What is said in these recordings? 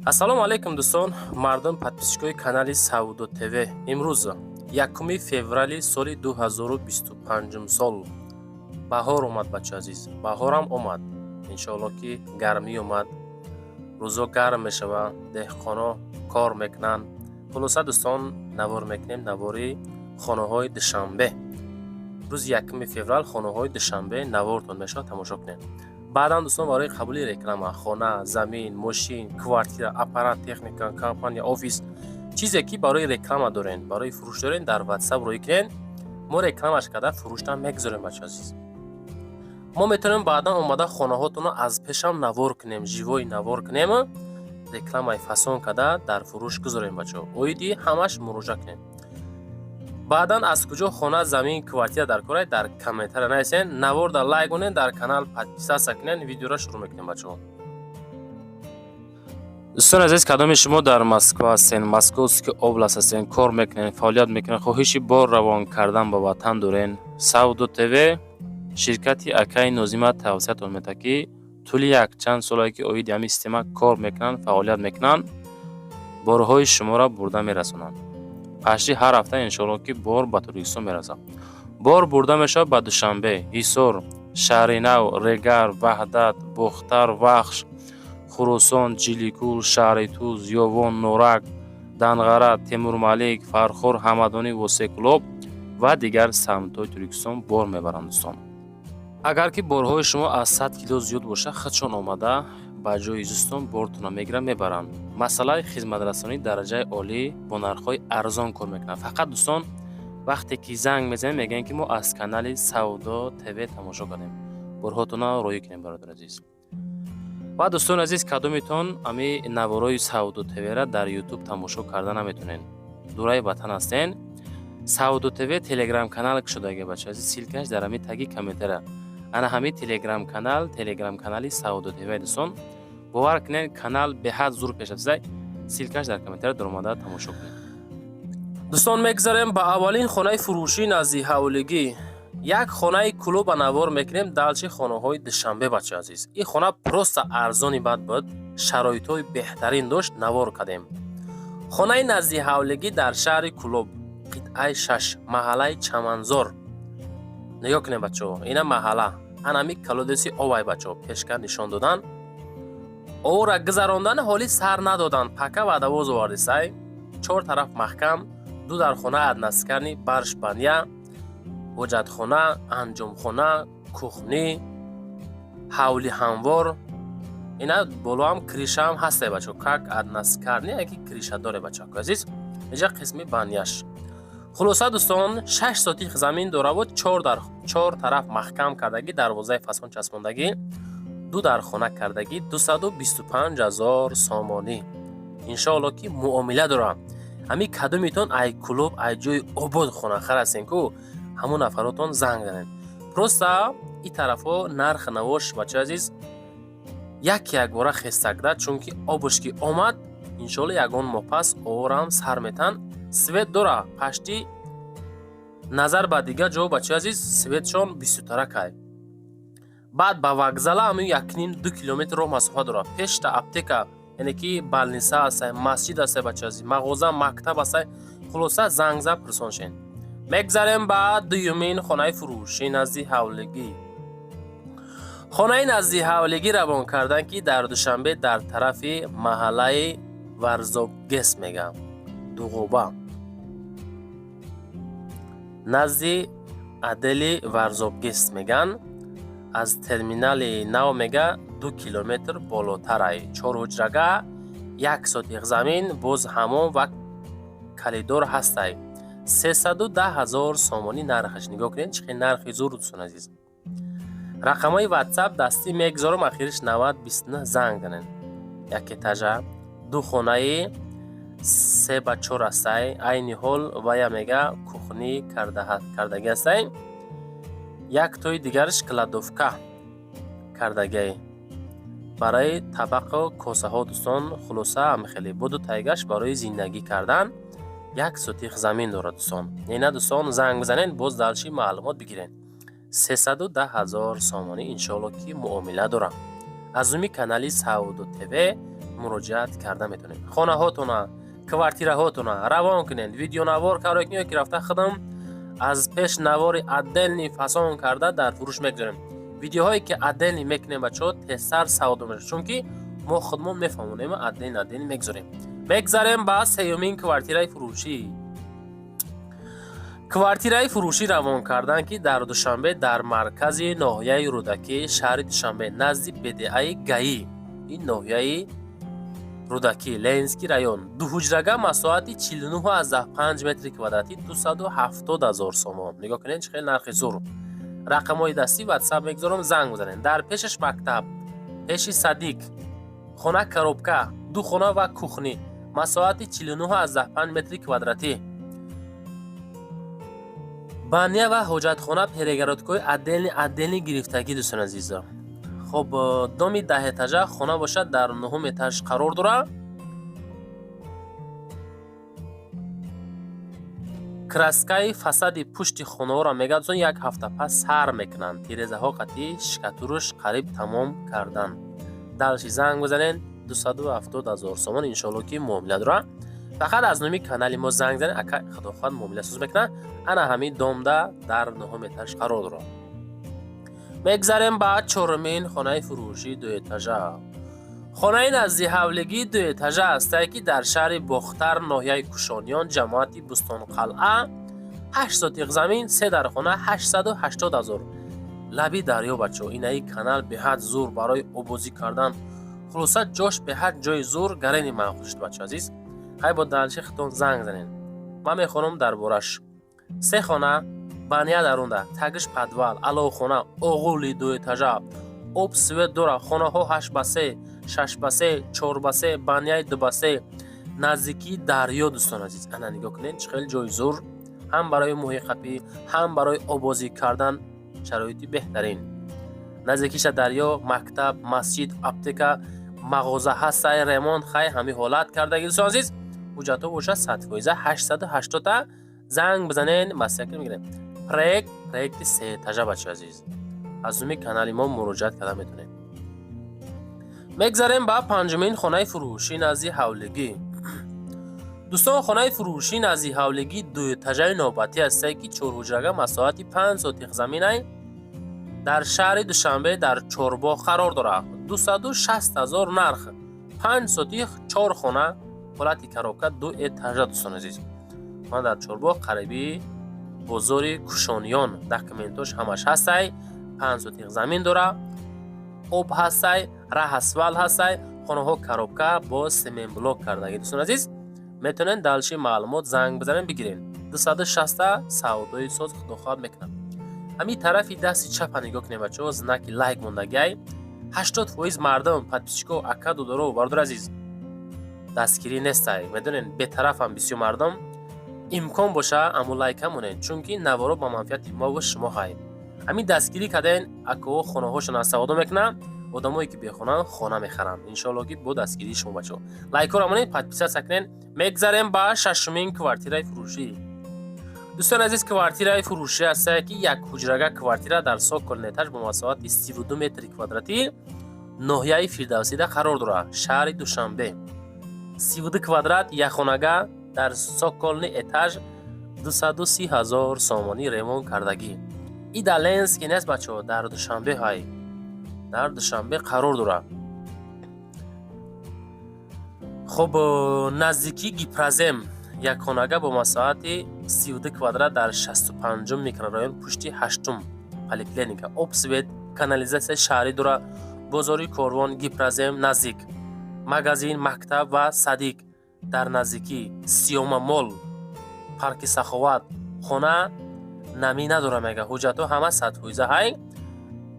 Ассалому алайкум, дӯстон, мардум, подписчикои канали Савдо ТВ. Имрӯз 1 феврали соли 2025 сол. Баҳор омад, бача азиз, баҳорам омад. Иншоалло, ки гармӣ омад, рӯзо гарм мешава, деҳқоно кор мекунанд. Хулоса, дӯстон, навор мекунем, навори хонаҳои Душанбе. Рӯзи 1 феврал хонаҳои Душанбе навортон мешавад, тамошо кунед. Баъдан, дӯстон, барои қабули реклама: хона, замин, мошин, квартира, аппарат, техника, компания, офис, чизе ки барои реклама дорен, барои фурӯш дорен, дар Ватсап рӯй кунен, мо рекламаш карда фурӯштам мегузорем. Бача азиз, мо метавонем баъдан омада хонаҳотонро аз пешам навор кунем, живой навор кунем, рекламаи фасон карда дар фурӯш гузорем. Бачаҳо, оиди ҳамаш муроҷиат кунем. Баъдан аз куҷо хона, замин, квартира дар корай, дар комментария нависен, наворда лайк кунен, дар канал подписаться кунен. Видеоро шурӯъ мекунем, бачаҳо. Дӯстони азиз, кадоми шумо дар Москва ҳастен, Московский область ҳастен, кор мекунен, фаъолият мекунен, хоҳиши бор равон кардан ба ватан дорен, Савдо ТВ, ширкати акаи Нозима тавсиятон медиҳад, ки тӯли якчанд солае ки оиди ҳамин система кор мекунанд, фаъолият мекунанд, борҳои шуморо бурда мерасонанд. Пашти ҳар ҳафта, иншоалло, ки бор ба Тоҷикистон мерасад. Бор бурда мешавад ба Душанбе, Ҳисор, Шаҳринав, Регар, Ваҳдат, Бохтар, Вахш, Хуросон, Ҷиликул, шаҳри Туз, Ёвон, Норак, Данғара, Темурмалик, Фархор, Ҳамадонӣ, Восеъ, Кӯлоб ва дигар самтҳои Тоҷикистон бор мебаранд. Дӯстон, агар ки борҳои шумо аз 100 кило зиёд бошад, худшон омада ба ҷои зистон бортонро мегиранд, мебаранд. Масъалаи хизматрасонии дараҷаи олӣ, бо нархҳои арзон кор мекунанд. Фақат, дӯстон, вақте ки занг мезанем, мегӯем, ки мо аз канали Савдо ТВ тамошо кардем, борҳотонро роҳӣ кунем. Бародари азиз ва дӯстони азиз, кадомитон ами наворои Савдо ТВра дар Ютуб тамошо карда наметонен, дураи ватан ҳастен, Савдо ТВ Телеграм канал кушодаги, бача азиз, ссылкаш дар ҳами таги комментария. Ана ҳами Телеграм канал, Телеграм канали Савдо ТВ. Дӯстон, бовар кунед, канал беҳад зур пешрафтида. Ссылкаш дар комментария, даромада тамошо кунед. Дӯстон, мегузарем ба аввалин хонаи фурӯшӣ назди ҳавлигӣ. Як хонаи клуба навор мекунем, дальше хонаҳои Душанбе. Бача азиз, ин хона просто арзони бад буд, шароитҳои беҳтарин дошт, навор кардем. Хонаи назди ҳавлигӣ дар шаҳри Кӯлоб, қитъаи 6, маҳаллаи Чаманзор. Нигоҳ кунем, бачаҳо, ина маҳалла, анами колодези овай, бачаҳо, пешка нишон додан. Овора гузарондан ҳоли сар надодан, пока водовоз овардисай. Чор тараф маҳкам, ду дархона односкатный, барш, баня, ҳоҷатхона, анҷомхона, кухня, ҳавли ҳамвор. Ина болоам крышаам ҳастай, бачаҳо, как односкатный, яки крыша доре. Бачаҳо азиз, инҷа қисми баняш. Хулоса, дӯстон, 6 сотих замин дораву чор тараф маҳкам кардагӣ, дарвозаи фасон часпондагӣ, ду дархона кардагӣ, 225 000 сомонӣ. Иншоалло, ки муомила дорам. Ҳамин кадомитон ай Кӯлоб, ай ҷои обод хонахар ҳастен ку, ҳамон нафаротон занг занед. Просто и тарафҳо нарх навош, бачаи азиз, як якбора хестагда, чунки обуш ки омад, иншоалло, ягон моҳ пас оворам сар метан. Свет дора, пашти назар ба дигар ҷо, бачаи азиз, светшон бисёртаракай. Баъд ба вокзала ҳамин 1,5-2 километр роҳ масофа дорад. Пешта аптека, яъне ки больница ҳастай, масҷид ҳастай, бачаи азиз, мағоза, мактаб ҳастай. Хулоса, занг зад, пурсон шен. Мегзарем ба дуюмин хонаи фурӯшӣ назди ҳавлигӣ. Хонаи назди ҳавлигӣ равон карданд, ки дар Душанбе, дар тарафи маҳаллаи Варзобгес мегӯям, Дуғоба, назди отдели Варзобгес мегӯянд. Аз терминали нав мега 2 километр болотарай. Чорҳуҷрага, 1 сотих замин, боз ҳамом ва коридор ҳастай. 310 000 сомонӣ нархаш. Нигоҳ кунед, чӣ хел нархи зур. Дӯстон азиз, рақамҳои Ватсап дастӣ мегузорам, ахириш 9029, занг занед. Як этажа, ду хонаи 3 ба 4 ҳастай. Айни ҳол вая мега кухня кардагӣ ҳастай, як тои дигараш кладовка кардагиай барои табақу косаҳо. Дӯстон, хулоса, ҳамихеле буду тайгаш барои зиндагӣ кардан. 1 сотих замин дорад, дӯстон. Ина, дӯстон, занг бизанед, боз дальше маълумот бигиред. 310 000 сомонӣ, иншоалло, ки муомила дорам. Аз уми канали Савдо ТВ. Муроҷиат карда метавонед. Хонаҳотона, квартираҳотона равон кунед, видеонавор карда кунед, ки рафта худам аз пеш навори отдельный фасон карда дар фурӯш мегузорем. Видеоҳое ки отдельный мекунем, бачаҳо, тезтар савдо мешавад, чунки мо худмон мефаҳмонем, отдельно отдельно мегузорем. Мегзарем ба сеюмин квартираи фурӯшӣ. Квартираи фурӯшӣ равон кардан, ки дар Душанбе, дар маркази ноҳияи Рӯдакӣ, шаҳри Душанбе, назди БДАи ГАИ, ин ноҳияи Рӯдакӣ, Ленинский район, дуҳуҷрага, масоҳати 49,5 метри квадратӣ, 270 000 сомон. Нигоҳ кунед, чӣ хеле нархи зур. Рақамҳои дастӣ Ватсап мегузорам, занг бизанед. Дар пешаш мактаб, пеши садик. Хона коробка, ду хона ва кухня, масоҳати 49,5 метри квадратӣ, баня ва ҳоҷатхона, перегородкаҳои отдельный отдельный гирифтагӣ, дӯстони азизо. Хоб, доми 10 этажа, хона бошад, дар нуҳум этаж қарор дорад. Краскаи фасади пушти хонаҳоро, мегӯяд, дӯстон, як ҳафта пас сар мекунанд. Тирезаҳо қатъи штукатуркаш қариб тамом кардан. Дальше занг бизанед, 270 000 сомон, иншоалло, ки муомила дорад. Фақат аз номи канали мо занг занед, ака худохоҳад муомила соз мекунад. Ана ҳамин домда дар нуҳум этаж қарор дорад. Мегзарем ба чорумин хонаи фурӯшии дуэтажа. Хонаи назди ҳавлигии дуэтажа ҳастае, ки дар шаҳри Бохтар, ноҳияи Кушониён, ҷамоати Бӯстонқалъа, 8 сотиқ замин, се дархона, 880 ҳазор. Лаби дарё, бачаҳо, инаи канал беҳад зур барои обозӣ кардан. Хулоса, ҷош беҳад ҷои зур, гарени маъқул шуд, бачаҳо азиз. Хай, бо дальше хитон занг занед. Ман мехонам дар бораш: се хона, баня дарунда, тагиш подвал, аловхона, оғули дуэтажа, об, свет дора. Хонаҳо 8 ба 3, 6 ба 3, 4 ба 3, баняи 2 ба 3, наздикии дарё. Дӯстон азиз, ана нигоҳ кунед, чӣ хеле ҷои зур, ҳам барои моҳиқапӣ, ҳам барои обозӣ кардан шароити беҳтарин. Наздикиша дарё, мактаб, масҷид, аптека, мағоза ҳастай, ремонт хай ҳамин ҳолат кардаги. Дӯстон азиз, ҳуҷҷатҳо бошад 100%, 880-та. Занг бизанед, маслиҳат мегирем. Проект, проекти сеэтажа, бачаи азиз, аз номи канали мо муроҷиат карда метавонед. Мегзарем ба панҷумин хонаи фурӯшӣ назди ҳавлигӣ. Дӯстон, хонаи фурӯшӣ назди ҳавлигӣ дуэтажаи навбатӣ ҳастае, ки чорҳуҷрага, масоҳати 5 сотиқ заминай, дар шаҳри Душанбе, дар Чорбоғ қарор дорад. 260 ҳазор нарх, 5 сотиқ, чор хона, ҳолати коробка, ду этажа. Дӯстон азиз, ман дар Чорбоғ, қариби бозори Кушониён. Документош ҳамаш ҳастай, 5 сотиқ замин дора, об ҳастай, раҳ асфалт ҳастай. Хонаҳо коробка, бо цементблок кардаги. Дӯстон азиз, метавонед дальше маълумот занг бизанед, бигиред. 260-та савдои соз худохоҳад мекунад. Ҳамин тарафи дасти чапа нигоҳ кунед, бачаҳо, знаки лайк мондагиай. 80% мардум, подписчико, ака, додаро, бародари азиз, дастгирӣ нестай, медонед, бетарафам бисёр мардум. Имкон боша, аммо лайка монед, чунки наворо ба манфиати мову шумо ҳай. Ҳамин дастгирӣ карден, акоҳо хонаҳошон аз савдо мекунанд, одамое ки бехонанд хона мехаранд, иншоалло, ки бо дастгирии шумо. Бачаҳо, лайкҳоро монед, подписаться кунед. Мегзарем ба шашумин квартираи фурӯшӣ. Дӯстони азиз, квартираи фурӯшӣ ҳастае, ки як ҳуҷрага квартира дар цокольный этаж бо масоҳати 32 метри квадратӣ, ноҳияи Фирдавсида қарор дорад, шаҳри Душанбе. 32 квадрат, якхонага, дар цокольный этаж, 230 ҳазор сомонӣ, ремонт кардагӣ. И дар Ленинский нест, бачаҳо, дар Душанбе ҳай, дар Душанбе қарор дорад. Хуб, наздикии Гипрозем, якхонага бо масоҳати 32 квадрат, дар 65-ум микрорайон, пушти ҳаштум поликлиника. Об, свет, канализатсияи шаҳрӣ дорад. Бозори Корвон, Гипрозем наздик, магазин, мактаб ва садик дар наздикӣ, Сиёма Мол, парки Саховат. Хона намӣ надорад, мега, ҳуҷҷатҳо ҳама 100% ҳай.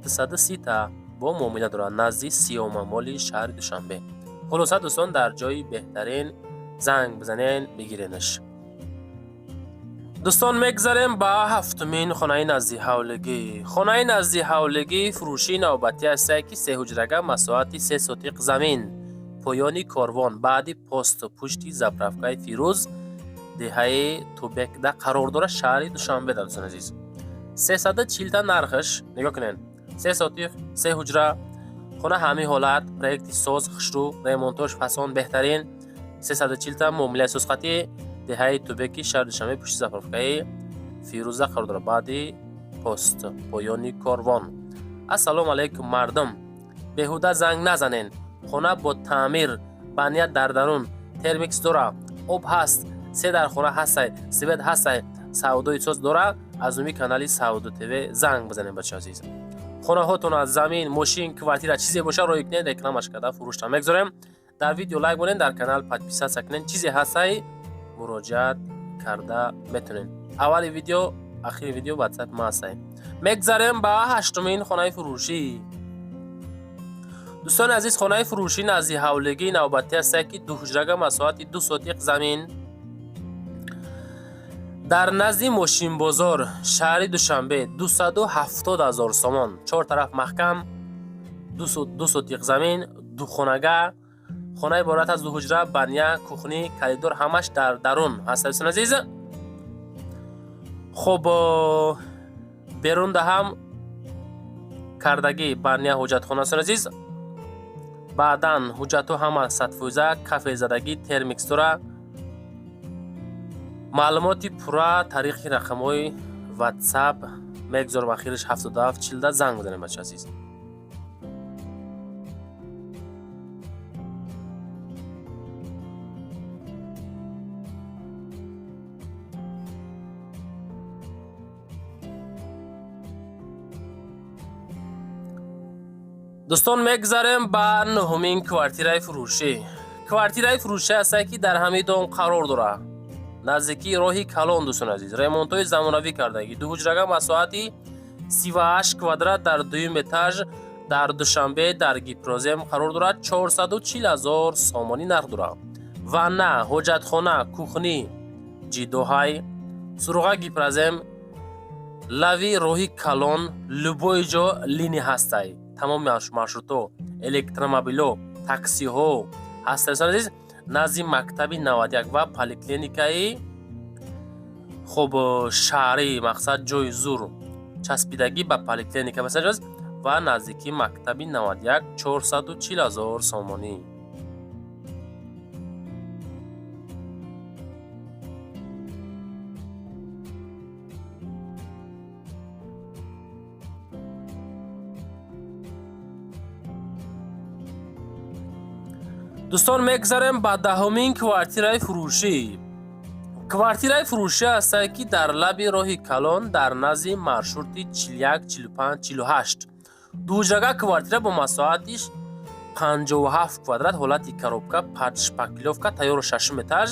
230-та бо муомила дорад, назди Сиёма Моли шаҳри Душанбе. Хулоса, дӯстон, дар ҷои беҳтарин, занг бизанен, бигиренаш. Дӯстон, мегзарем ба ҳафтумин хонаи назди ҳавлигӣ. Хонаи назди ҳавлигӣ фурӯшии навбатӣ ҳастае, ки сеҳуҷрага, масоҳати 3 сотиқ замин, поёни Корвон, баъди посту, пушти заправкаи Фирӯз, деҳаи Тубекда қарор дорад, шаҳри Душанбе. Дӯстони азиз, 340-та нархаш. Нигоҳ кунед, 3 сотиқ, се ҳуҷра. Хона ҳамин ҳолат, проекти соз, хушрӯ, ремонтош фасон, беҳтарин. 340 та муомилаи созқатӣ, деҳаи Тубеки, шаҳри Душанбе, пушти заправкаи Фирӯза қарор дорад, баъди пост, поёни корвон. Ассалому алайкум, мардум, беҳуда занг назанен. Хона бо таъмир, баня дар дарун, термикс дора, об ҳаст, се дар хона ҳастай, свет ҳастай, савдои соз дора. Аз номи канали Савдо ТВ занг бизанем, бача азиз. Хонаҳотон аз замин, мошин, квартира, чизе боша, роӣ кунед, рекламаш карда фурӯшта мегзорем. Дар видео лайк монед, дар канал подписаться кунед. Чизе ҳастай, муроҷиат карда метонед. Аввали видео, ахири видео ватсап ма ҳастай. Мегзарем ба ҳаштумин хонаи фурӯшӣ. Дӯстони азиз, хонаи фурӯшӣ назди ҳавлигии навбатӣ ҳастае, ки дуҳуҷрага, масоҳати 2 сотиқ замин, дар назди мошинбозор, шаҳри Душанбе, 270 000 сомон. Чор тараф маҳкам, 2 сотиқ замин, духонага. Хона иборат аз ду ҳуҷра, баня, кухня, коридор, ҳамаш дар дарун ҳаст, дӯстони азиз. Хуб, берунда ҳам кардагӣ, баня, ҳоҷатхона, дӯстони азиз. Баъдан ҳуҷҷатҳо ҳама 100%, кафел задагӣ, термикс дора. Маълумоти пурра тариқи рақамҳои ватсап мегузорам, ахириш 77 40, занг бизанем, бача азиз. Дӯстон, мегузарем ба нуҳумин квартираи фурӯшӣ. Квартираи фурӯшӣ ҳастае, ки дар ҳамин дом қарор дорад, наздикии роҳи калон. Дӯстони азиз, ремонтҳои замонавӣ кардагӣ, дуҳуҷрага, масоҳати 38 квадрат, дар дуюм этаж, дар Душанбе, дар Гипрозем қарор дорад. 440 ҳазор сомонӣ нарх дорад. Ванна, ҳоҷатхона, кухня ҷидоҳай, суроға Гипрозем, лави роҳи калон, любой ҷо линия ҳастай, тамоми маршрутҳо, электромобилҳо, таксиҳо ҳастай. Дӯстони азиз, назди мактаби 91 ва поликлиникаи хуб шаҳрӣ, мақсад, ҷои зур, часпидагӣ ба поликлиника масалан ва наздикии мактаби 91, 440 ҳазор сомонӣ. Дӯстон, мегузарем ба даҳумин квартираи фурӯшӣ. Квартираи фурӯшӣ ҳастае, ки дар лаби роҳи калон, дар назди маршрути 41, 45, 48, дуҳуҷрага квартира бо масоҳатиш 57 квадрат, ҳолати коробка, под шпаклёвка, тайёру, шашум этаж,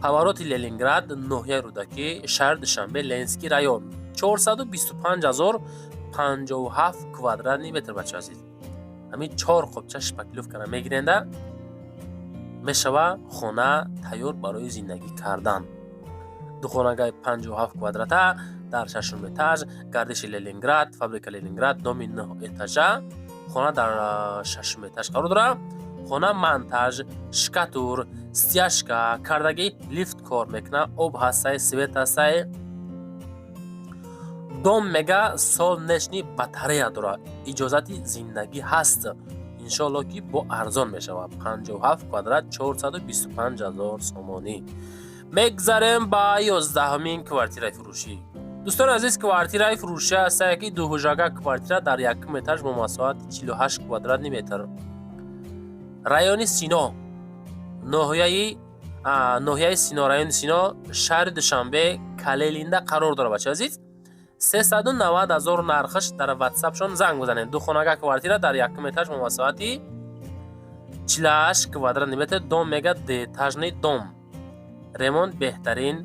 повороти Ленинград, ноҳияи Рӯдакӣ, шаҳри Душанбе, Ленинский район, 425 ҳазор, 57 квадратный метр. Бача азиз, ҳамин чор қопча шпаклёвкара мегиренда, мешава хона тайёр барои зиндагӣ кардан. Духонагаи 57 квадрата дар шашум этаж, гардиши Ленинград, фабрика Ленинград, доми нӯҳ этажа. Хона дар шашум этаж қарор дорад. Хона монтаж, штукатур, стяжка кардагӣ, лифт кор мекунад, об ҳастай, свет ҳастай. Дом мега солнечный батарея дорад, иҷозати зиндагӣ ҳаст. Иншоалло, ки бо арзон мешавад. 57 квадрат, 425 ҳазор сомонӣ. Мегзарем ба 11-умин квартираи фурӯшӣ. Дӯстони азиз, квартираи фурӯшӣ ҳастае, ки дуҳуҷрага квартира дар якум этаж бо масоҳати 48 квадратный метр, райони Сино, ноҳияи Сино, райони Сино, шаҳри Душанбе, Калелинда қарор дорад. Бача азиз, 390 ҳазор нархаш, дар ватсапшон занг бизанед. Духонага квартира дар якум этаж бо масоҳати 48 квадратный метр. Дом мега двухэтажный дом, ремонт беҳтарин.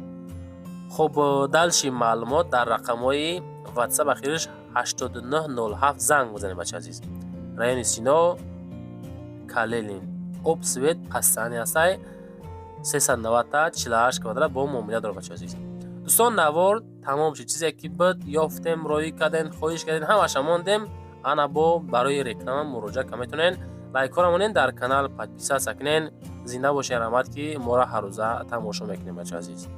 Хуб, дальше маълумот дар рақамҳои ватсап, ахириш 8907, занг бизанед. Бача азиз, райони Сино, Калелин, об, свет пастани ҳастай. 390 48 квадрат бо муомила дорад. Бача азиз, дӯстон, навор тамом шуд. Чизе ки буд, ёфтем, роӣ кардем, хоҳиш кардем, ҳамаша мондем. Ана бо барои реклама муроҷиат ка метавонед. Лайкҳоро монед, дар канал подписаться кунед. Зинда бошед, раҳмат, ки моро ҳаррӯза тамошо мекунем, бача азиз.